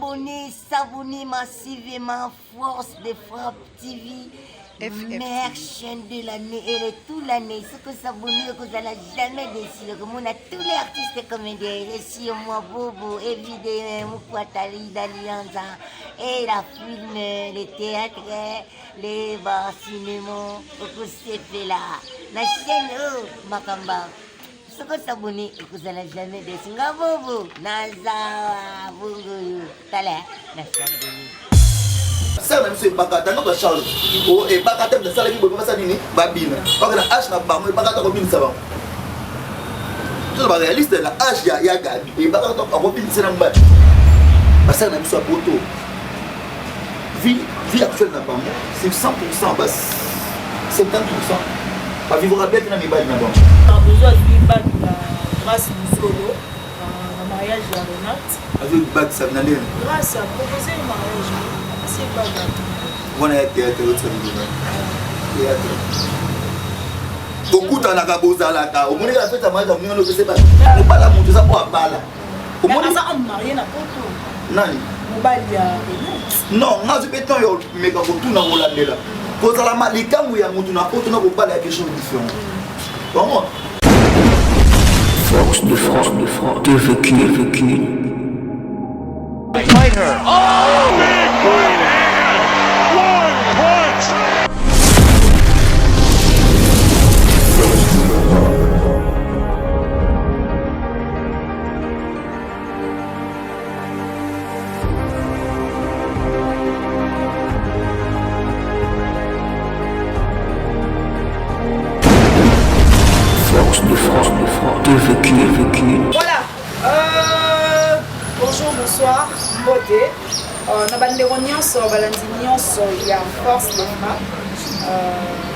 S'abonner, s'abonner massivement, Force de Frappe TV, meilleure chaîne de l'année et de toute l'année. Ce que s'abonner, que vous n'allez jamais déçu. On a tous les artistes comédiens, et si moi, Bobo, évidemment, Moukwatali, d'Alianza, et la film, les théâtres, les bars, cinéma, là. La chaîne, oh, Makamba. Soki osabone okozala jamais desu. Nga bobo naza bongo tala na sabone. Sœur na biso ebakata nga ba charge o ebakata moto asalaki boye basala nini babina oke na age na bango ebakata akobinisa bango toza ba réaliste na age ya, ya gabi ebakata akobinisa na mobali basala na biso ya poto vie, vie actuelle na bango c'est 100 ba 70 bavivra bien te na mibali na bango. Cardozo azwi bague na Grace Luzolo na mariage ya Renate. Azwi bague sa na ndenge. Grace a proposé mariage apesi ye bague. Wana ya théâtre otika biloko. Théâtre. Bokutanaka bozalaka omoni kaka fete ya mariage ya moninga nde opesi bague. Mobala moto eza mpo abala. Omoni aza homme marié na poto. Nani? Mobali ya Renate. Non, nga azwi mpe temps ya meka kotuna kolandela. Kozala likangu ya moto na poto na kobala ya quelque chose différent. Vraiment. Force de force de force de vécu vécu. Fight her. Oh, big right hand. One punch. Force de force de force de vécu vécu. Voilà. Euh, bonjour, bonsoir, mbote. Euh, na bandeko nyonso balandi nyonso ya force de frappe. Euh,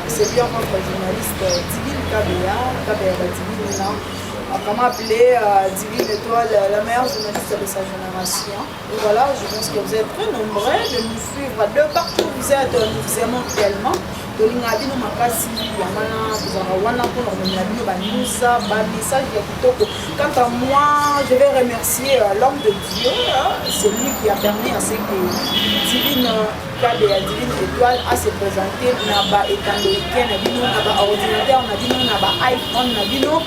c'est bien votre journaliste Divine Kabeya, Kabeya Badivine na comment appeler euh, Divine Étoile, la meilleure journaliste de sa génération. Et voilà, je pense que vous êtes très nombreux de nous suivre de partout où vous êtes, nous vous aimons tellement. Tolinga bino makasi yango wana tozalaka wana mpona komemela bino banusa bamessage ya kitoko. Quant à moi, je vais remercier euh, l'homme de Dieu, hein, celui qui a permis à ce que Divine Kabe ya Divine Étoile a se présenter na ba etando na bino, na ba ordinateur na bino, na ba iPhone na bino,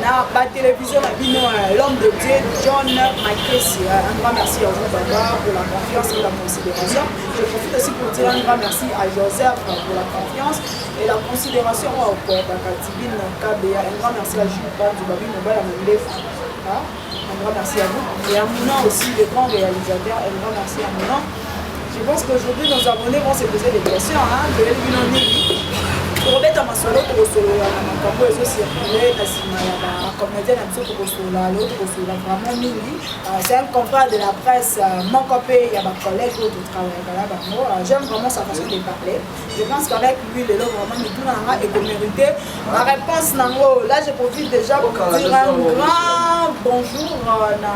na ba télévision na bino, l'homme de Dieu John Makesi. Un grand merci à vous papa pour la confiance et la considération. Je profite aussi pour dire un grand merci à Joseph pour la confiance et la considération au Divine Kabeya. Un grand merci à Jules Pandu Babi Mobala Mandefu. Un grand merci à vous. Et à Mouna aussi, le grand réalisateur. Un grand merci à Mouna. Je pense qu'aujourd'hui, nos abonnés vont se poser des questions. Hein? Je vais lui dire, tokobeta masolo, tokosolola na makambo ezocircule na nsima ya bacomédien na biso, tokosolola lelo, tokosolola vraiment mingi. C'est un confrère de la presse moko mpe ya bacollègue oyo totravaillaka na bango. J'aime vraiment sa façon de parler. Je pense qu'avec lui lelo vraiment mituna nanga ekomérite la réponse nango. Là je profite déjà pour dire un grand bonjour na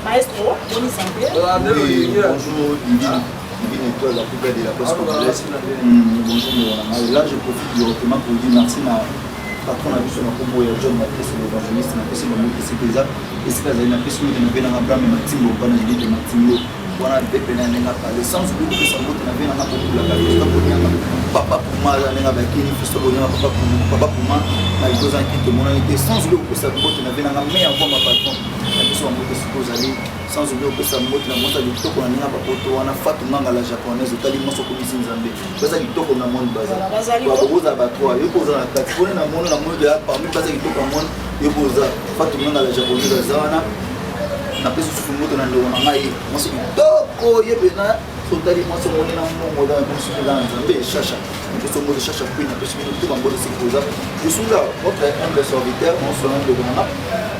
maestro Boni Santé. Oui, bonjour Divine. Divine Étoile, la plus belle de la presse congolaise. Bonjour Ndeko. Là, je profite directement pour dire merci na patron na biso na kombo ya John Makesi, l'évangéliste. Napesi bango esika eza, esika azali, napesi moto na benanga Abraham Matimbo, mpana Judith Matimbo wana mpe na ndenge apale sans oubli kopesa mbote na benanga kokulaka Fiston Konianga, papa Puma, aza ndenge bakeni Fiston Konianga, papa Puma, papa Puma malgré ozalaki tomonani te. Sans oubli kopesa mbote na benanga me yango patron na biso bango te soki ozali. Sans oubli kopesa mbote na mwasi ya kitoko na ndenge bapoto wana, Fatou Nganga la japonaise. Otali mwasi okomisi nzambe, baza kitoko na monde, baza bokozala ba trois, yo mpo oza na kati mpona na mono na mono ya parmi baza kitoko ya monde, yo mpo oza Fatou Nganga la japonaise aza wana. Napesi susu mbote na ndeko na ngai mwasi kitoko ye mpena sotali mwasi omoni na mbongo oza na mosusu eza na nzambe shasha. Napesi mbote shasha queen, napesi bino to bambote soki boza. Je suis là, votre humble serviteur, mon ndeko na nga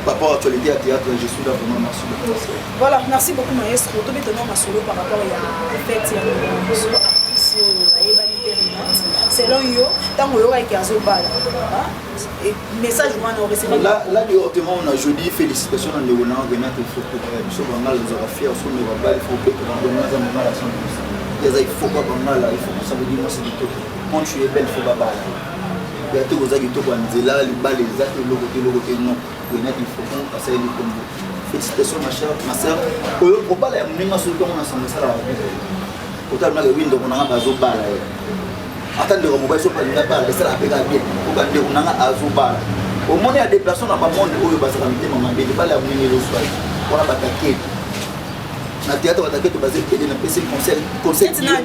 par rapport à l'actualité à théâtre, je suis là vraiment, merci beaucoup. Voilà, merci beaucoup maestro. Tobetana masolo par rapport ya fête ya biso actrice oyo ayebani mpe Renate. Selon yo, ntango oyokaki azobala, message wana orecevoir? Là, là directement, on a jeudi, félicitations à ndeko na Renate. Il faut que biso bangala tozalaka fier so ndeko abali, faut obetela ndeko naza mongala 100 eza. Il faut pas bangala, il faut ça veut dire mwasi kitoko, quand tu es belle, faut babala ya te. Koza kitoko ya nzela, libala eza te, eloko te, eloko te. Non, Renate, il faut asaleli kombo. Félicitation ma chère, ma sœur. Oyo kobala ya moninga soki ntongo na sango esalaka bien. Otala naka ewi ndeko nanga bazobala ye. Ata ndeko mobali soki alinga bala esalaka mpe kaka bien. Po bandeko nanga azobala. Omoni ya déplacement na bamonde oyo bazalaka mitema mabe libala ya moninga ezoswa ye. Wana batakeli. Na théâtre bataketo baza ebele napesi conseil conseil te na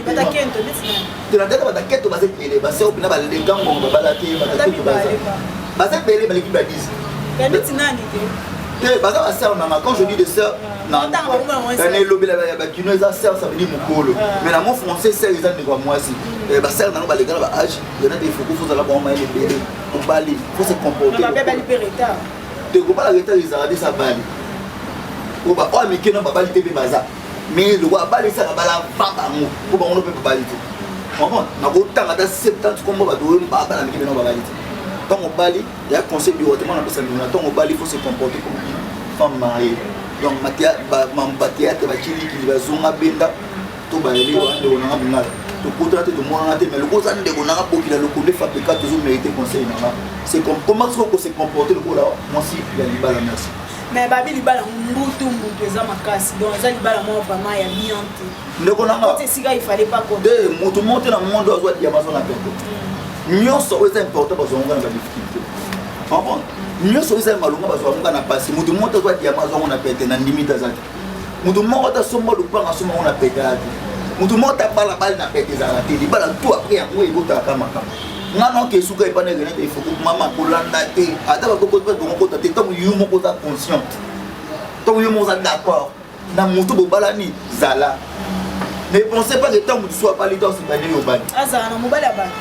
théâtre bataketo baza ebele baseo mpena baleka ngongo babala te bataketo baza baza ebele baleki ba 10 te baza basœur nanga. Quand je dis de sœur na elobela ya bakino eza sœur, ça veut dire mokolo, mais na mot français sœur eza ndeko ya mwasi. Basœur nanga baleka na baage yana te. Ifoko fozala bango mayele ebele. Obali, faut se comporter te. Kobala retard ezala te, sa bali oyo oyo mike na babali te mpe baza, mais lokwa abali esaka bala va bango mpo bango no mpe babali te. Comprendre, nakotanga ata 70 kombo bato oyo babala mike mena babali te. Ntango obali ya conseil directement napesa ndeko na ntango obali, faut se comporter comme une femme mariée. Donc bathéâtre bakilikili bazonga benda to bayeli wana ndeko nanga mongala tokutana te, tomonana te, mais loko oza ndeko nanga bokila lokondo efapeka tozomérite conseil nanga. C'est comme comment soki okose comporter lokola mwasi ya libala. Merci. Mais babi libala mbutu mbutu eza makasi, donc eza libala moko vraiment ya bien te. Ndeko nanga esika il fallait pas. Te, moto moko te na monde azwa diamant aza na pete. Nyonso oyo eza important bazwa yango na badifficulté. Comprendre, nyonso oyo eza ya malonga bazwa yango na pasi. Moto moko te azwa diamant azwa yango na pete, na ndimi te aza te. Moto moko te asomba lopanga asomba yango na pete aya te. Moto moko te abala bali na pete ezalaka te. Libala tout après yango ebotaka makambo. Nga naoke esuka epa na Renate Ifoko mama kolanda te, ata bakokota te. Ntango yo moko oza consciente, ntango yo moko oza d'accord na moto bobalani, zala. Ne pensez pas que ntango mosusu abali to asibani yo obali. Azala na mobali ya bato.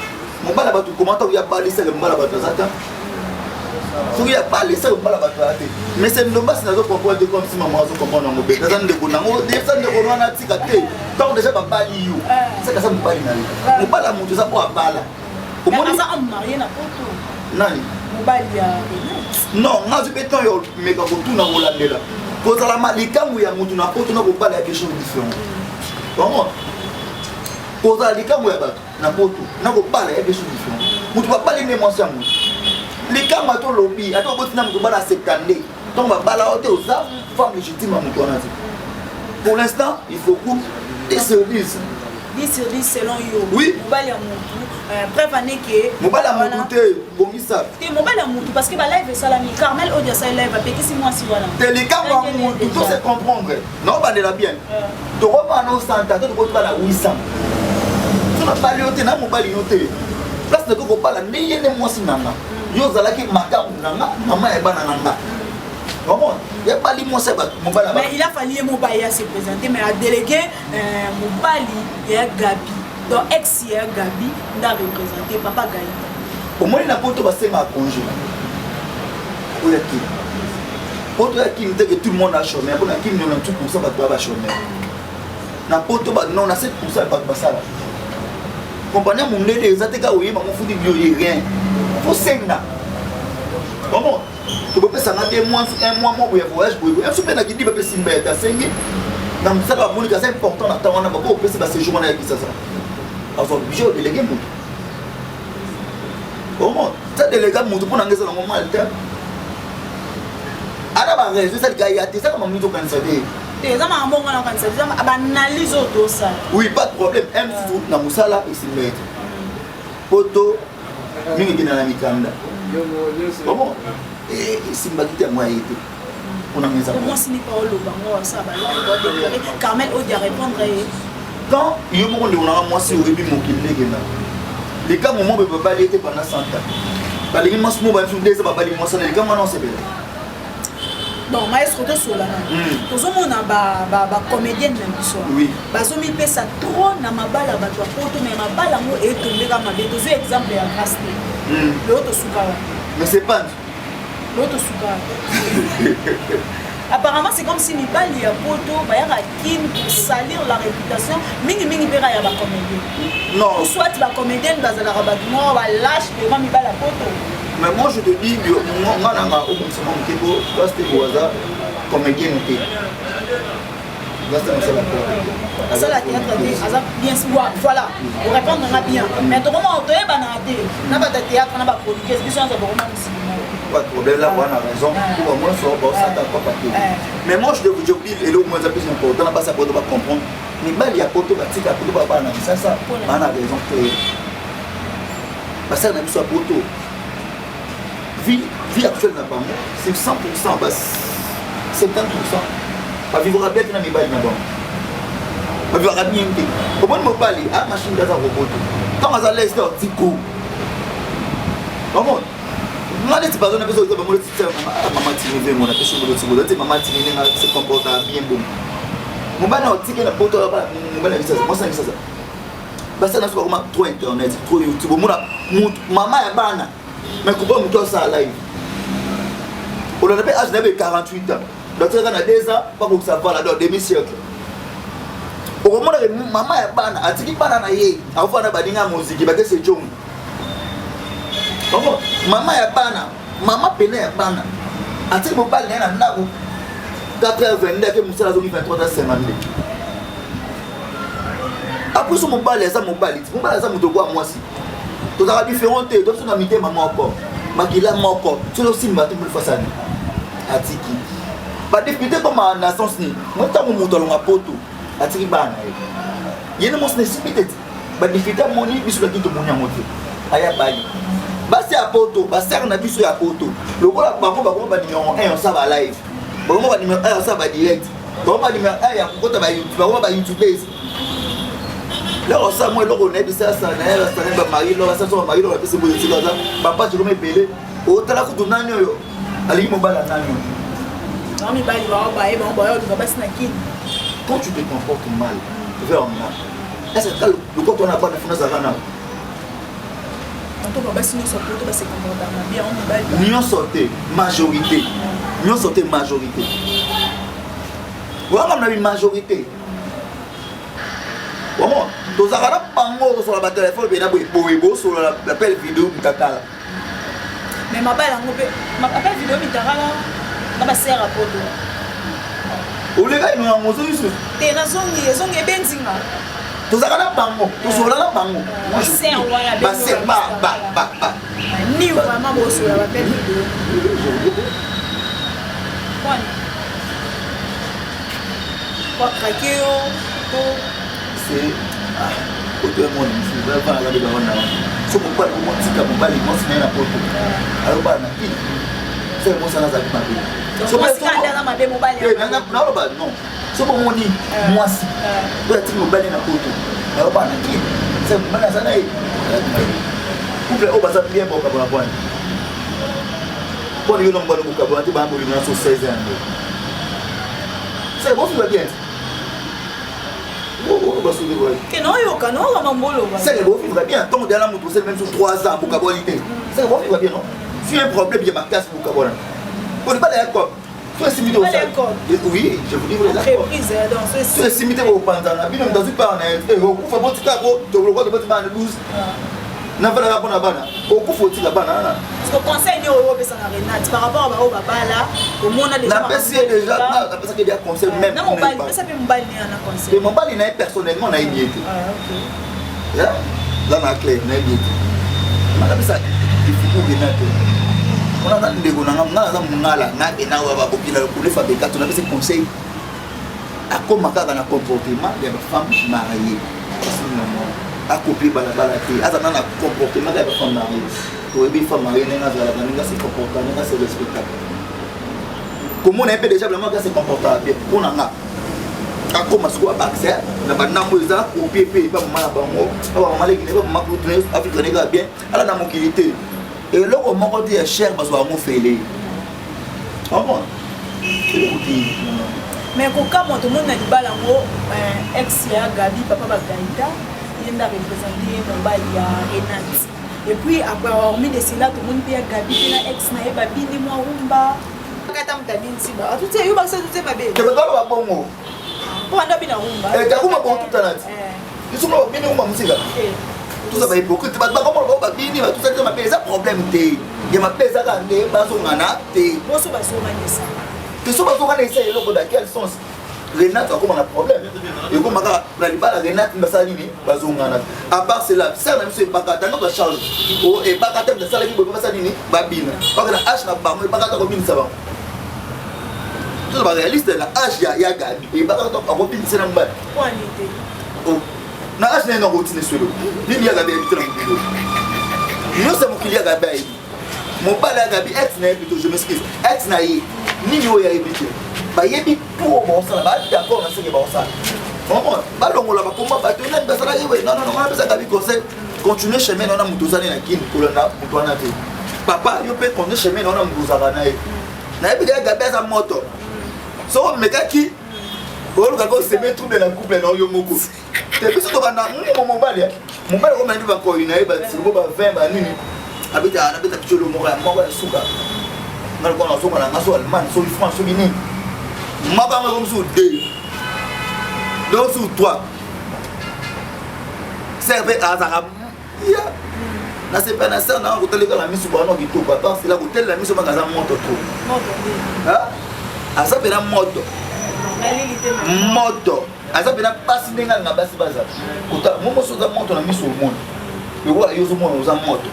Mobali ya bato koma ntango ya bali seke mobali ya bato aza ta. Soki ya bali seke mobali ya bato aza te. Mais c'est ndombasi nazo comprendre te, comme si mama azo comprendre yango be aza ndeko nango, eza ndeko wana atika te. Ntango déjà babali yo, seke aza mobali na yo. Mobali ya moto eza po abala. Omoni aza homme marié na poto. Nani? Mobali ya Non, nga azwi mpe temps ya meka kotuna kolandela kozala likambo ya motu na poto na kobala ya quelque chose différent. Vraiment, kozala likambo ya bato na poto na kobala ya quelque chose différent. Motu babali nde mwasi ya motu likambo, ata olobi, ata oboti na moto bala 70, ntango babala oyo te, oza femme légitime ya moto wana te. Pour l'instant il faut que 10 sur 10. 10 sur 10 selon yo? Oui. Mobali ya motu, preuve aneke. Mobali ya motu te, bongisa. Te, mobali ya motu, parce que balive esalami, Carmel oyo asali live apekisi mwasi wana. Te, likambo ya motu to se comprendre naobandela bien. Tokobana na osanta to tokotuka na 800 so nabali yo te na mobali yo te. Place nakoki kobala nde ye nde mwasi na nga. Yo ozalaki makambo na nga, mama ya bana na nga. Comprendre, yabali mwasi ya bato, mobali. Mais il a fallu ye mobali ya se présenter, mais adélégué mobali ya Gabi, donc ex ya Gabi nde areprésente papa Gaïta. Omoni, na poto basengaka congé oyo ya kini. Poto ya kini te que tout le monde a chômeur. Mpona kini 98 % bato baya bachômeur. Na poto ba 97 % bato basala. Compagnie ya mondele eza te kaka oyeba mofuti bio ye, rien, fosenga. Comprendre, tokopesanga te mois, un mois moko ya voyage boye boye. Biso mpe na kidi bapesi mbete asengi na mosala, bamoniki aza important na ntango wana, bako opesi baséjour wana ya Kisasa, azwa obligé odéléguer motu. Omona sa délégué motu mpo na ngai eza nango mal te. Ata baraison esalika ya te, ezaka mamutu okanisa te. Te, eza makambo ngo na kanisa, eza baanalyse oyo tosala. Oui, pas de problème. M mosusu na mosala esimba ete poto mingi ekenda na mikanda. Omo esimbaki te, yango aye te mpona nga eza. Mwasi nipa oloba ngo asala balive odéclaré Carmel odi arépondre ye. Quand yo moko ndeko nanga mwasi oyebi mokili nde ekenda, likambo mo boye babali ete pendant 100 ans balingi mwasi mo bamisu nde eza babali mwasi na likambo wana osepela. Bon, maestro, tosola na tozomona bacomédienne na biso bazomipesa trop na mabala ya bato ya poto, mais mabala yango etombeka mabe. Tozwi exemple ya Grâce te. Lelo tosuka wana. Mais c'est pas Lelo tosuka wana. Apparemment c'est comme si mibali ya poto bayaka Kine pour salir la réputation mingimingi mpe kaka ya bacomédien. Non. Ou soit bacomédienne bazalaka bato moko balâche devant mibali ya poto. Mais moi je te dis, nga nanga obongisama moke po Grâce te boaza comédienne te. Grâce te mosala. Asala théâtre te, aza bien, voilà, orépondre nga bien. Mais tokoma toyebanaka te na bato ya théâtre na baproducteurs, biso nyonso tokoma mosili moko. Pas de problème, là, on a raison. Pour moi, ça va, ça t'a pas Mais moi, je vous dis, eloko moko eza plus important na basi ya poto bacomprendre. Mibali ya poto batika poto babala na misasa, bana raison te. Basala na biso ya poto, vie actuelle na bango, c'est 100%, ba 70%. Bavivra bien te na mibali na bango. Bavivaka bien te. Omoni mobali, a machine aza robot te. Ntango aza leste, otiko. Omoni? Nga neti bazo na biso oza bango neti mama Tini vengo na biso ngolo tiko neti mama Tini ndenge se comporte bien bon. Mobali na otike na poto ba mobali na biso mwasi na biso basala na biso bakoma trop internet, trop YouTube. Omona mama ya bana mais kuba moto asala live. Olanda mpe âge na ye 48 ans. Donc na 2 ans bakokisa vala donc demi siècle. Okomona ke mama ya bana atiki bana na ye akofanda baninga ya moziki bakese jongo. Omo mama ya bana, mama pene ya bana atiki mobali na ye na ndako 4h22 ake mosala azongi 23h52. Après so mobali aza mobali, mobali aza moto kwa mwasi. Tozalaka différent te, tobiso na mitema moko, makila moko, soki osimba te mbuli fasani atiki. Badifficulté comme na sens nini? Mo ntango moto alonga poto atiki bana ye. Ye na mwasi na esimbi te. Badifficulté amoni biso laki tomoni yango te. Aya bali. Basi ya poto, basere na biso ya poto. Lokola bango bakoma ba numéro 1 osala ba live. Bakoma ba numéro 1 osala ba direct. Bakoma ba numéro 1 ya kokota ba YouTube, bakoma ba YouTubers. Lero osala mwa eloko nayebisa asala na ye asala ba mari lo asala so ba mari lo bapesi boye esika aza bapage ekoma ebele. Otala kutu nani oyo alingi mobali ya nani oyo. Bango mibali bao baye bango bayo oluka basi na kini. Quand tu te comportes mal vers moi, est-ce que lokola na bana funa azalaka nao? Antoka basi nyonso poto ba se comportaka mabe yango mibali. Nyonso te, majorité. Nyonso te, majorité. Wana na majorité. Vraiment, tozalaka na bango kosola ba téléphone mpe na boye boye bosolola l'appel vidéo mutakala. Mais mabala yango mpe appel vidéo mitakala na basere ya poto. Oleka ino yango ozongi susu? Te, nazongi, ezongi ebenzi nga. Tozalaka na bango, tosolola na bango. Basere wana Basere ba ba ba ba. Ni vraiment bosolola ba appel vidéo. Pwani. Kwa craquer yo to c'est ah oto ya mwana mosusu bavanda kaka bavanda wana so mobali omotika mobali mwasi na ye na poto alobala na kini soki mwasi wana azalaki mabe naloba non soki omoni mwasi oyo atiki mobali na poto alobala na kini soki mobali aza na ye azalaki mabe. Couple oyo baza bien bokabola bwani mpona yo na mobali bokabola te bana bolingo na so 16 ans yango c'est bon va bien. Ke naoyoka naoyoka mamboloba. C'est que bon vivre bien tant de la moto c'est même sur 3 ans bokaboli te. C'est que bon vivre bien non. Si un problème ya makasi bokabola. On pas d'accord. So esimbi te osala. Oui, je vous livre les accords. Entreprise donc so esimbi te kopanzana bino moto azwi part na ye te okufa botika ko tokoloka toboti bana 12. Nafandaka mpona bana okufa otika bana wana. Conseil nini oyo opesa na Renate par rapport à baoyo babala omona déjà? Napesi ye déjà, napesaki déjà conseil même. Na mobali, pesa mpe mobali na ye na conseil. Te, mobali na ye personnellement nayebi ye te. Za na clair, nayebi ye te. Napesa ifuku Renate wana aza ndeko na nga, nga naza mongala nga bena oyo babokila lokolo fabrika to napesi conseil akoma kaka na comportement ya bafemme mariée. Akopie balabala te, aza na na comportement ya bafemme mariée. Toyebi femme mariée ndenge azalaka, ndenge ase comporta, ndenge ase respectaka. Komona ye mpe déjà vraiment ase comportaka bien. Mpo na nga akoma sikoyo abakisa na bandambo eza kopie mpe epa mama na bango, pa bamama leki na ye, pa mama kutu na ye, afrika ndenge kaka bien ala na mokili te. Eloko moko te ya cher bazwa yango fele. Comprendre eloko te. Mais kokamwa tomoni na libala yango ex ya Gabi, papa Bagaita, ye nde areprésente ye mobali ya Renate. Et puis après, hormis de cela, tomoni mpe ya Gabi mpe na ex na ye babini mwa rumba kata moto abinisi ba atuti yo bakisa tuti mabe. Tebakalo babongo. Mpo banda bina rumba. Rumba botutana ti biso moko babini rumba mosika. Toza bahypocrite, bato bakomona bango babini batusaki te mabe eza problème te ya mabe ezaka nde bazongana te. Boso bazonganisa te, so bazongana eza eloko dans quel sens? Renate akoma na problème, ekoma kaka na libala. Renate basala nini? Bazongana. À part cela, sœur na biso Ebakata nga bacharge o Ebakata basalaki boye, basala nini? Babina oke na age na bango. Ebakata akobinisa bango. Toza baréaliste, na age ya Gabi, Ebakata akobinisa na mobali na age na ye nakotina eswelo nini? Ya Gabi ayebi te na mokili nyonso ya mokili. Ya Gabi ayebi mobali ya Gabi, ex na ye plutôt, je m'excuse, ex na ye nini oyo ayebi te. Bayebi to baosala ba d'accord na seke baosala, balongola bakoma bato nani basalaki boye. Non, non, apesa Gabi conseil: continue chemin na wana. Moto ozali na Kini, kolanda moto wana te. Papa, yo mpe continue chemin na wana, moto ozalaka na ye. Nayebi kaka Gabi aza moto. Soko omekaki olukaka oseme trouble na couple na yo moko te. Biso tokanda mobali, mobali akomana nde bakoyi na ye, basirbo, ba 20, banini, abeta, nabeta tiolo moko ya moko ya suka. Nga lokola nazonga na nga so Allemagne, soki France, soki nini, moko yango ekomi sur deux, donc sur trois. Sœur mpe azalaka ya nasepela na sœur nanga kotaleka na miso bwana kitoko. À part cela, kotelela miso maka aza moto to aza mpena moto moto, aza mpena basi ndenge alinga basi baza kota momoso. Oza moto na miso, omoni lokola yo ozomona oza moto.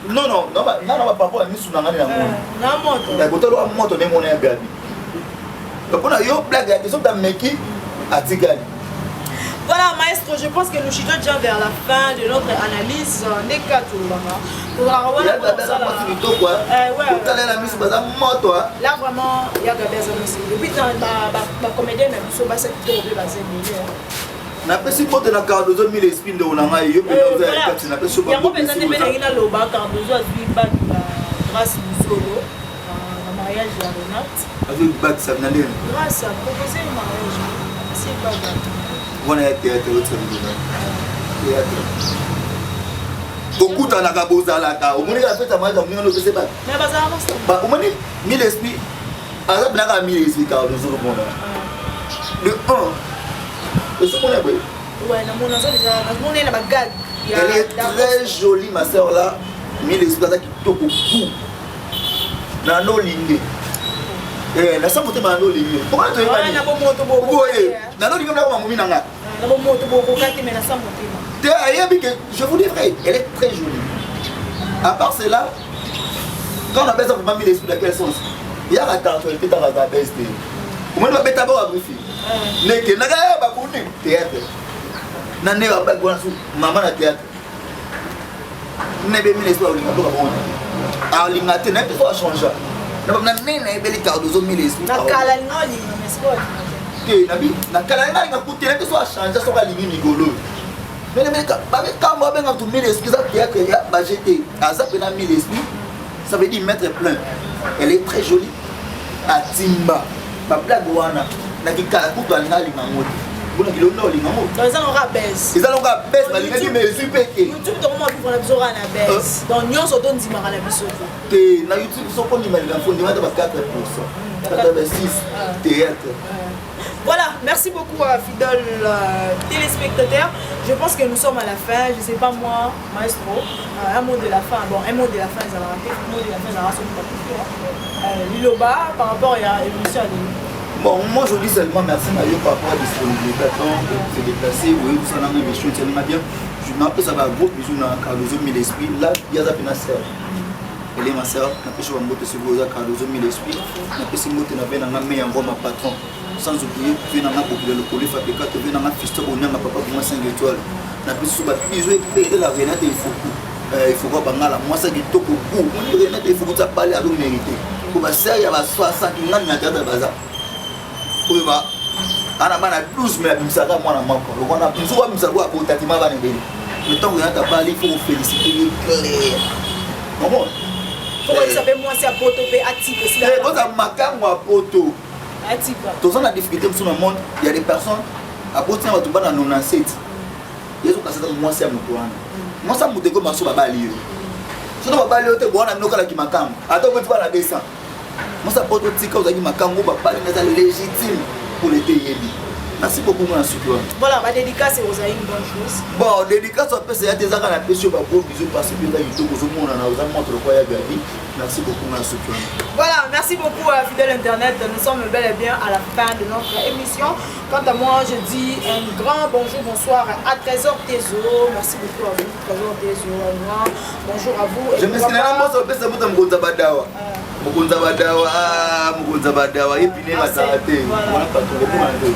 Non, non, nga na bapapa ya misu na ngani na moni kotala oa moto ndenge mona ya Gabi. Mpona yo blague ya te, soki ameki atikali. Voilà, maestro, je pense que nous chutons déjà vers la fin de notre analyse. Ndeka tolobaka. Kitoko, kotalela miso baza moto. Là vraiment, ya Gabi aza miso. Et puis bacomédien na biso basa kitoko mpe baza ebele. Napesi mbote na Cardozo Mille Esprit, ndeko na ngai, yo mpenza oza ya kati. Napesi. Yango mpenza nde mpe nangi naloba. Cardozo azwi bague ya Grâce Musolo na mariage ya Renate. Azwi bague na ndenge? Grâce a proposé mariage, apesi bague. Wana ya théâtre, otika théâtre. Bokutanaka, bozalaka, omoni kaka fête ya mariage ya moninga, opesi bague. Omoni Mille Esprit aza mpena Mille Esprit. Cardozo komona le 1, ezomona boye. Ouais, namona aza déjà, namona na bagag. Elle est très jolie, ma sœur là. Mille Esprit aza kitoko ku na nolinge nasa motema na nolinge. Pokona toyebani boye na nolinge mnako mamomi na nga. Te, ayebi que je vous dis vrai, elle est très jolie. À part cela, quand on appelle ça vraiment Mille Esprit, dans quel sens? Yaka actualité, taka bese te. Omoni babeta bao abrifi nekendaka ya bakuni théâtre na nde babaki wana su mama na théâtre nebe. Mille Esprit alinga mboka bongo, alinga te. Nayebi te so achange na nde nayebeli Cardozo Mille Esprit te. Nabi na kala nga alinga kutu te. Nayebi te so achange, soki alingi mikolo babekambo abenga tu Mille Esprit. Eza théâtre ya baje te, aza mpena Mille Esprit, ça veut dire maître plein. Elle est très jolie, atimba bablague wana na kikala kutu alinga alinga yango te. Mpona kilonda olinga yango. Eza nango bese. Eza nango bese, balingaki mais ezwi mpe te. YouTube tokoma vivre na biso kaka na bese, donc nyonso tondimaka na biso te. Te, na YouTube soko ondima likambo, ondima ata ba 4%, 86 théâtre. Voilà, merci beaucoup à fidèles téléspectateurs. Je pense que nous sommes à la fin. Je sais pas moi, maestro, un mot de la fin. Bon, un mot de la fin, ça va rater. Un mot de la fin, ça va sauter. Liloba, par rapport à l'émission à Bon, moi je dis seulement merci na yo par rapport à la disponibilité, temps se déplacer, oui, tout ça, dans l'émission, c'est bien. Je m'appelle ça va gros bisous na Cardozo Mille Esprit. Là, il y a la sœur. Elle est ma sœur, napesi bambote soki oza Cardozo Mille Esprit. Napesi mbote na ve nanga me yango ma patron. Sans oublier ve nanga bokila lokolo fabrika to ve nanga Fisto Bonyanga, papa Boma 5 étoiles. Napesi so babiso ebele la Renate Ifoku. Ifoku bangala mwasa kitoko gu. Moni Renate Ifoku tsa bale azo mérité. Ko ba sœur ya ba 60 ngani na théâtre baza. Oyo ba ana bana 12 mais abimisaka mwana moko lokwana mosuku abimisa lokola abotatima bana ebele. Le temps Renate abali, il faut féliciter ye clair. Comprends? Fokoyebisa mpe mwasi ya poto mpe atika. Oza makango ya poto. Atika. Toza na difficulté mosusu na monde. Il y a des personnes aboti na bato bana 97, ezokasa mwasi ya moto wana. Mwasi ya moto ekoma so babali yo, soki babali yo te, bwana bino okalaki makambo ata oboti bana 200. Mwasi ya poto tika, ozalaki makambo, babali eza légitime pour lete yebi. Merci beaucoup mwana suki wana. Voilà, ba dédicace ozali une bonne chose. Bon, dédicace apesa ya te ezaka na pesi yo ba gros bisous parce que eza kitoko ozomonana oza moto lokola ya Gabi. Merci beaucoup mwana suki wana. Voilà, merci beaucoup à Fidèle Internet. Nous sommes bel et bien à la fin de notre émission. Quant à moi, je dis un grand bonjour, bonsoir à Trésor Tezo. Merci beaucoup à vous, Trésor Tezo. Un grand bonjour à vous. Je m'excuse, na mboso opesa moto mokonzi ya badawa. Mokonzi ya badawa, ah, mokonzi ya badawa, ye pine bazala te. Wana patron ekoma te.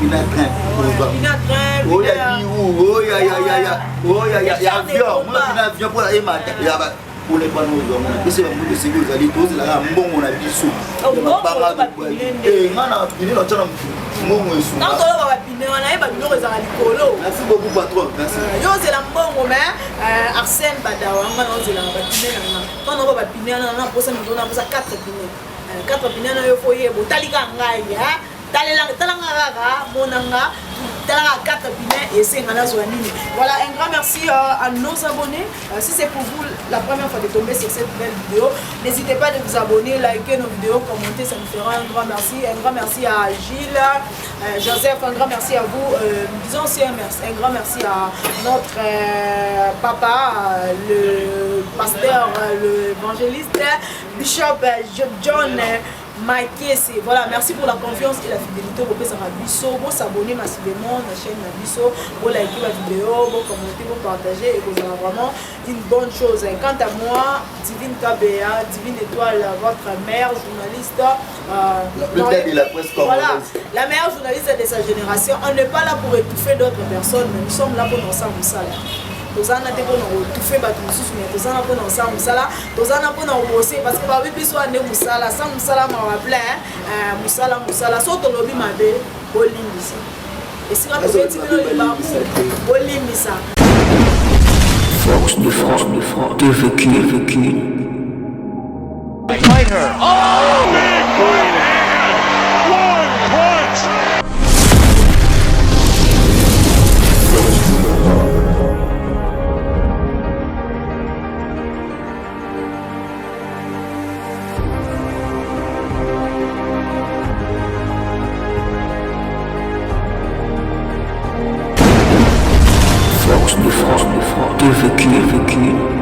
Pina train. Oyo ya biwu, oyo ya ya ya ya, oyo ya ya avion, mona pina avion mpo na emata ya ba mpona epa na ozwa mona pesa bango toseki ozali tozelaka mbongo na biso mabanga nga na pine na tya na motu mbongo esunga toloba bapine wana yeba biloko ezalaka likolo. Merci beaucoup, patron, merci. Yo ozela mbongo, mais Arsène Badawa, nga na ozelaka bapine na nga. Ntango naoba bapine wana, na mposa mikolo, na mposa 4 pine, 4 pine na yo fo yeba otalika ngai, talelanga, talanga kaka, monanga, talaka 4 pine esenga nazwa nini. Voilà, un grand merci à nos abonnés. Si c'est pour vous la première fois de tomber sur cette belle vidéo, n'hésitez pas de vous abonner, liker nos vidéos, commenter, ça nous fera un grand merci. Un grand merci à Gilles, Joseph, un grand merci à vous. Disons aussi un, merci, un grand merci à notre papa, le pasteur, l'évangéliste, Bishop John Makese. Voilà, merci pour la confiance et la fidélité. Vous pouvez biso, vous s'abonner massivement à la chaîne na biso, vous liker la vidéo, vous commenter, vous partager et vous avez vraiment une bonne chose. Et quant à moi, Divine Kabea, Divine Étoile, votre mère journaliste, la plus belle de la presse voilà, congolaise. La meilleure journaliste de sa génération. On n'est pas là pour étouffer d'autres personnes, mais nous sommes là pour nous ensemble. Toza na te mpona kotufe bato mosusu, mais toza na mpona kosala mosala, toza na mpona kobose, parce que babi biso ande mosala sans mosala mawa plein. Mosala, mosala so tolobi mabe, bolimbisa. Esika tobeti bino libaku, bolimbisa. Force de frappe, de frappe, TVQ, TVQ. Fight her. Oh, big right hand. One punch. Force de frappe, de frappe, TVQ, TVQ.